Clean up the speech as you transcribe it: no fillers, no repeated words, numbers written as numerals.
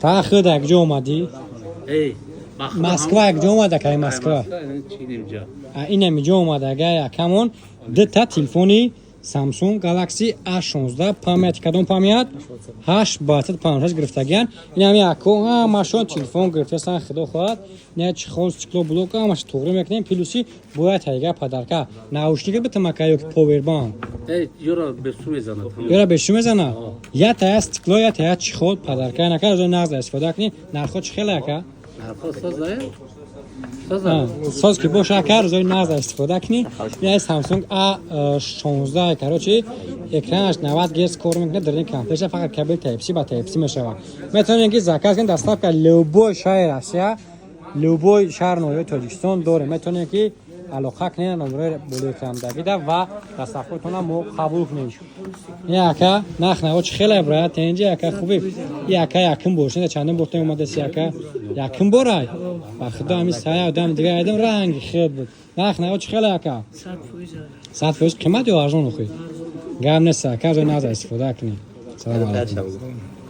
Та худ якҷо омадӣ? Москва якҷо омада, кай Москва? Инамиҷо омада. Ага, якамон дута телефони Samsung Galaxy A16, память кадом память? 8 ба 56 гирифтагиян. Инами яко ҳамашон телефон гирифтасан, худо хоҳад. Не, чехол, стекло, блок ҳамаш туғри мекунем, плюси бояд ҳайга подарка. Наушник битамака ё повербанк? Ёра бешу мезана. Я тая стекло, я тая чехол подарка. Нака аз нағз истифода кунӣ. Нархо чӣ хеле, ака? Соз ки боша, ака, рӯзои нағз истифода кунӣ. Ин Samsung A16, короче, экранаш 90 герц кор мекунад, дар ин комплекша фақат кабел Type-C ба Type-C мешавад. Метавонем ки заказ кунем, доставка любой шаҳри Россия, любой шаҳр, ноҳияи Тоҷикистон дорем. Метавонем ки алоқа кунем номерои болои экрандагида ва доставкаотона мо қабул кунем. Ин ака, нарх наво чӣ хеле, брат? Инҷа, ака, хуби? И ака якум бор шуда, чандум бор омадаси, ака? Якум борай? Ба худо, ҳами сая одам дига айдам, ранги хел буд. Нарх наво чӣ хеле, ака? 100% қимат ё арзон? Охи, гап нест, ака, ҷо наза истифода кунем. Салому алайкум.